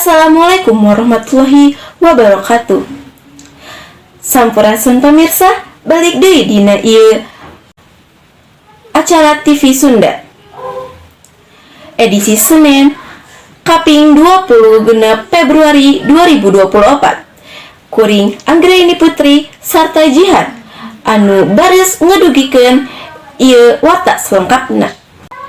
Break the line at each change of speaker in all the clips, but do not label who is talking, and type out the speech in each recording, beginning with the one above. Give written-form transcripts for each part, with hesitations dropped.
Assalamualaikum warahmatullahi wabarakatuh. Sampurasun, pemirsa, balik deui dina ieu acara TV Sunda. Edisi Senin kaping 26 Februari 2024. Kuring Anggraini Putri sarta Jihan anu baris ngedugikeun ieu warta selengkapna.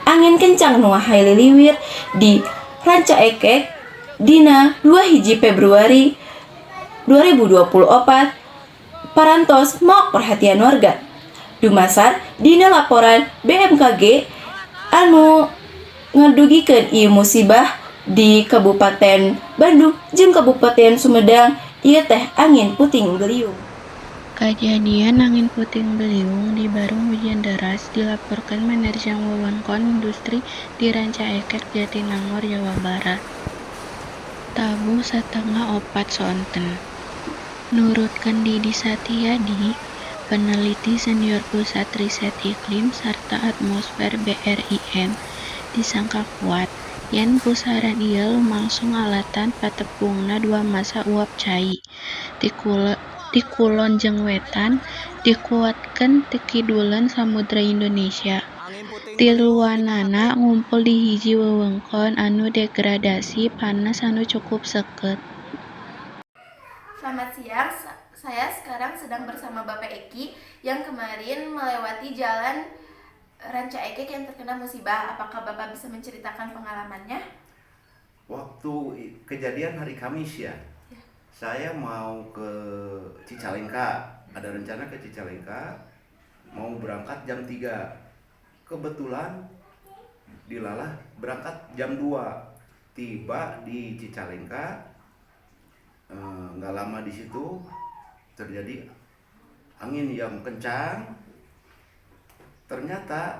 Angin kencang nu liwir di Rancaekek dina 21 Februari 2024 parantos maok perhatian warga. Dumasar dina laporan BMKG anu ngedugikeun ieu musibah di Kabupaten Bandung jeung Kabupaten Sumedang, ieu teh angin puting beliung.
Kajadian angin puting beliung dibareng hujan deras dilaporkeun manerjang wewengkon industri di Rancaekek, Jatinangor, Jawa Barat, tabuh 3.30 sonten. Nurutkeun Didi Satyadi, peneliti senior Pusat Riset Iklim sarta Atmosfer BRIN, disangka kuat yen pusaran ieu lumangsung alatan patepungna dua massa uap cai ti kulon jeung wetan, dikuatkeun ti kiduleun Samudra Indonesia. Tiluanana ngumpul di hiji wewengkon anu degradasi panas anu cukup seukeut.
Selamat siang, saya sekarang sedang bersama Bapak Eki yang kemarin melewati jalan Rancaekek yang terkena musibah. Apakah Bapak bisa menceritakan pengalamannya?
Waktu kejadian hari Kamis ya, saya mau ke Cicalengka, ada rencana ke Cicalengka, mau berangkat jam 3. Kebetulan dilalah berangkat jam 2. Tiba di Cicalengka, nggak lama di situ terjadi angin yang kencang. Ternyata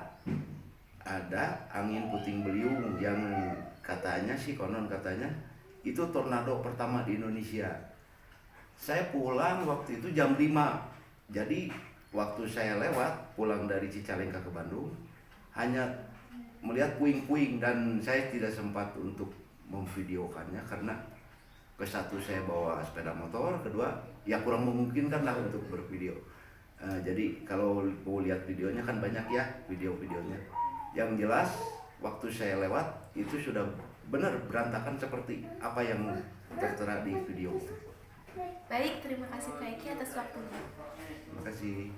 ada angin puting beliung yang katanya sih, konon katanya itu tornado pertama di Indonesia. Saya pulang waktu itu jam 5. Jadi waktu saya lewat pulang dari Cicalengka ke Bandung hanya melihat puing-puing dan saya tidak sempat untuk memvideokannya karena ke satu saya bawa sepeda motor, kedua ya kurang memungkinkan lah untuk bervideo. Jadi kalau mau lihat videonya kan banyak ya video-videonya. Yang jelas waktu saya lewat itu sudah benar berantakan seperti apa yang tertera di video itu.
Baik, terima kasih, Pak Eki, atas waktunya.
Terima kasih.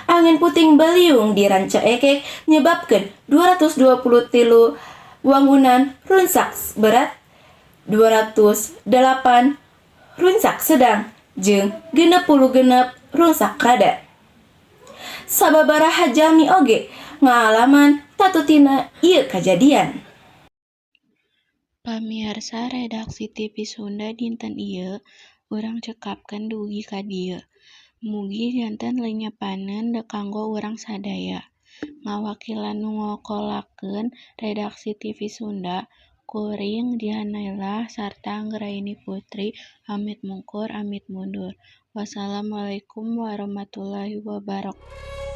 Angin puting beliung di Rancaekek nyebabkeun 223 wangunan rusak berat, 208 rusak sedang, jeung 66 rusak rada. Sababaraha jalmi oge ngalaman tatutina ieu kajadian.
Pamiarsa, redaksi TV Sunda dinten ieu urang cekapkeun dugi ka dieu. Mugi janten lenyepaneun kanggo urang sadaya. Ngawakilan nu ngokolakeun redaksi TV Sunda, kuring Jihan Nailah sarta Anggraini Putri amit mungkur amit mundur. Wassalamualaikum warahmatullahi wabarakatuh.